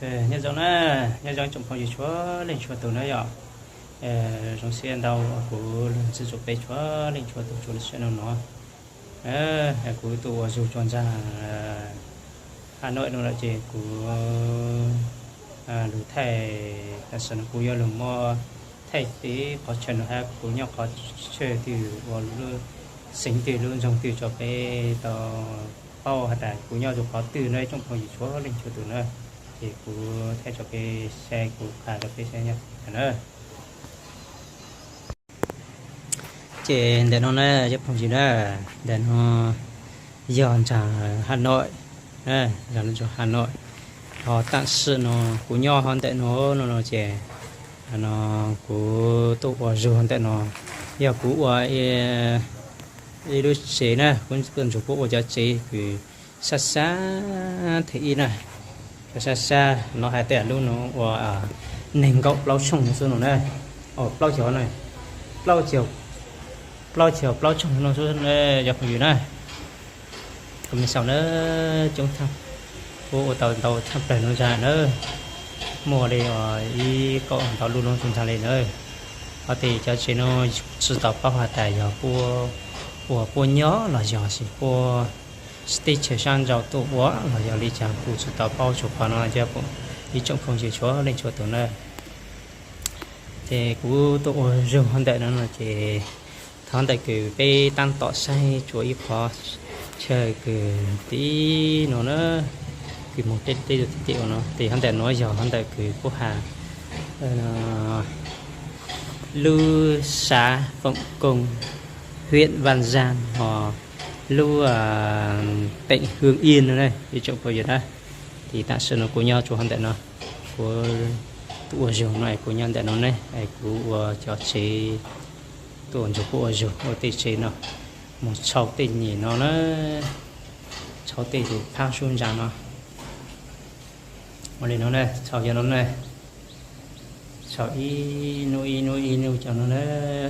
Nyob zoo na, nyob zoo tsoom phooj ywg txhua leej txhua tus na yom. Zoo siab ntau uas kuv los ntxiv txog peb txhua leej txhua tus txhua lub sij hawm no. Kuv tuaj ua zug tso ntag, Hà Nội no lawm ces kuv lug thaij, tam sim no kuv yuav lug muab thaij tib qhov chaw no hab kuv nyob qhov chaw twg ua lub xeev twg lub nroog twg tso peb tau paub has tas kuv nyob rau qhov twg na tsoom phooj ywg txhua leej txhua tus na. Ces kuv thaij tso peb saib, kuv qha rau peb saib nyob na. Ces ntawm no na cov phooj ywg na, ntawm no yog nram Hà Nội, yog nram Hà Nội. Ho tam sim no kuv nyob hov ntawm no, no no ces no kuv tuaj ua zug ntawm no, yog kuv ua ib lub tsev na, kuv tuaj nrug puab ua cov tsev kws sab sab thib ib na. Cov sab sab no has tas lub no ua nees nkaum plaub tshooj no xwb no na. Plaub caug, plaub caug, plaub caug plaub tshooj no xwb na cov phooj ywg na. Kuv me xaus na, coob thaaj, puab ua tau ntau tshaj plawg no ntag na. Muaj li ib kaum ntau lub no ntag li na. Ho tej cov tsev no tsi tau paub has tas yog puab ua puab nyob los yog tsis puab teb chaws sab nraud tuaj ua los yog li cas kuv tsi tau paub, tsuas qhov no cov ib tsoom phooj ywg txhua leej txhua tus na. Ces kuv tuaj ua zug hov ntawm no no ces thov ntawm kws peb tab tom saib tsuas ib qhov chaw kws tib no na, kws moog teb teb teb ua no ces hov ntawm no yog hov ntawm kws puab has lub xã Phụng Công, huyện Văn Giang, ho lub tỉnh Hưng Yên no na ib tsoom phooj ywg na. Ces tam sim no kuv nyob rua hov ntawm no, kuv tuaj ua zug no es kuv nyob ntawm no ne, es kuv ua cov tsev, tuaj nrug puab ua zug ua tej tsev no, moog txhau tej nyem no na, txhau tej tus phab sub ntsa no. Ua li no na, txhau cov no na, txhau ib nub ib nub ib nub cov no na.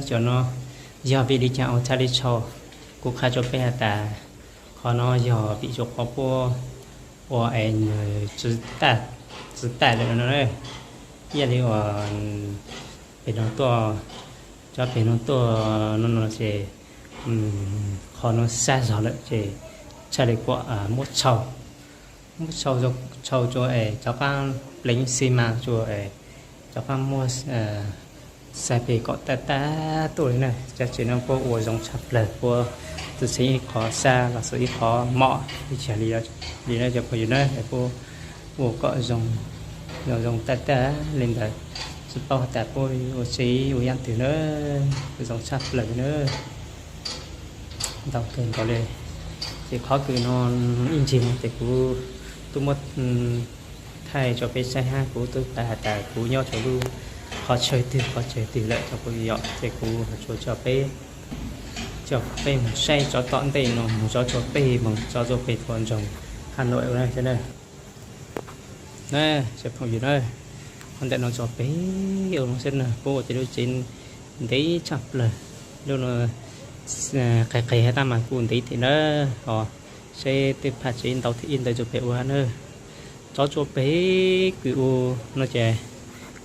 Cov no yog vim li cas ua txhaj li txhau? Kuv qha rua peb has tas qhov no yog vim rua qhov puab ua es nws txi taij lawm no na. Ib yam li uas pem no tuaj, cov pem no tuaj no no ces qhov no sab zog lawm ces txhaj li kuam muab txhau, muab txhau, txhau rua es rov qaab pleev xi mas rua es rov qaab muab xab peg kom taij taij tuaj li na. Cov tsev no puab ua zoo tshaj plawg, puab txi txheeb ib qhov sab los sis ib qhov mom ib yam li no cov phooj ywg na, puab ua kom zoo, zoo zoo taij taij li ntawd. Tsi paub has tas puab ua tsev ua yaam twg na, zoo tshaj plawg na. Ntau kawg nkaus li. Ces qhov kws no ib ntsis no ces kuv tub muab thaij rua peb saib hab kuv tub qha has tas kuv nyob rua lub qhov chaw twg qhov chaw twg lawm cov phooj ywg, ces kuv tsuas coj peb, coj peb moog saib tsov tom ntej no, moog tso tsua peg, moog tso tsua peg puag nroog Hà Nội na. Na cov phooj ywg na, qhov ntawm no tso peg ua no xwb na, puab ua tej lub tsev ntev tshaj plawg. Lub no qis qis hab tab mas kuj ntev thiab na. Ho seb twb phaj tsev ntau thiab ib ntawd tsua peg ua hab na. Tsov tsua peg kws ua no ces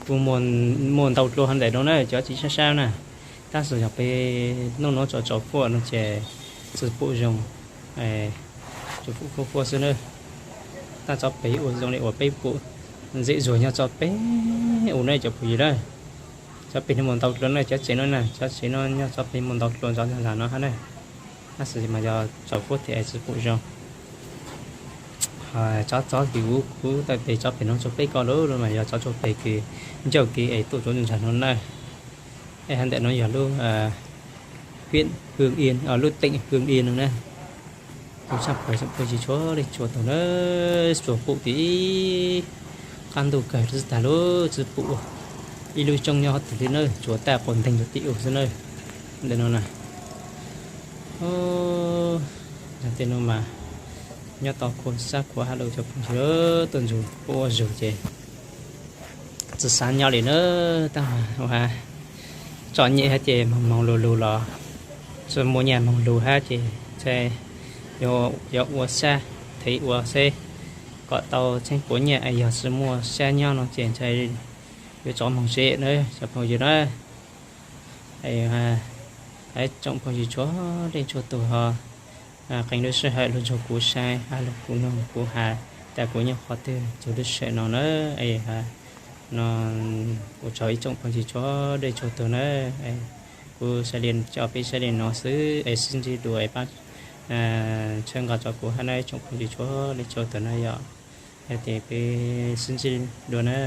kuj muaj ntau dlua hov ntawm no na, cov tsev sab sab na. Tab sis yog peb nub no tso tsov fuaj no ces tsi pum zoo, tsov fuaj fuaj xwb na. Tab tsov peg ua zoo li uas peb pum ntxim zuag nyob tsov peg ua na cov phooj ywg na. Tsov peg no muaj ntau dlua na, cov tsev no na, cov tsev no nyob tsov peg muaj ntau dlua ntawm no hab na. Tab sis mas yog tsov fuaj thiab es tsi pum zoo. Tsov, tsov kws kuv, kuv tawm peg tsov peg no tsua peb ko lawm mas yog tsov tsua peg kws ncauj kev es tuaj rua ntsag no na. Es hov ntawm no yog lub huyện Hưng Yên, lub tỉnh Hưng Yên no na. Tub tshaj plaws tsoom phooj ywg txhua leej txhua tus na, tsuas pum tim qab ntuj kawg xwb tag lub, tsi pum ib lub roob nyob hov twg li na, tsuas taij quas nteeg rua tim ub xwb na. Ntawm no na, tej no mas nyob tau khuam sab khuam hab lawm cov phooj ywg, tuaj nrug puab ua zug ces tsi xav nyob li na. Tab ua tsom nyem hab ces moog moog lug lug los tsi muaj nyaj moog lug hab ces yuav ua sab thev ua seb Kom tau txheeb puav nyiaj es yog tsis muaj sab nyob no ces ntshai yuav tsov moog zem na cov phooj ywg na. Ib tsoom phooj ywg txhua leej txhua tug ho qee lub sij hawm lug nrug kuv saib, lug kuv noog, kuv has tas kuv nyob qhov twg txug lub sij hawm no na. Es no kuv txhua ib tsoom phooj ywg txhua leej txhua tug na, kuv saib li coj peb saib li no xwb es sib ntsib dua es pab txhawb nqa rau kuv hab na ib tsoom phooj ywg txhua leej txhua tug na yom. Yog ces peb sib ntsib dua na.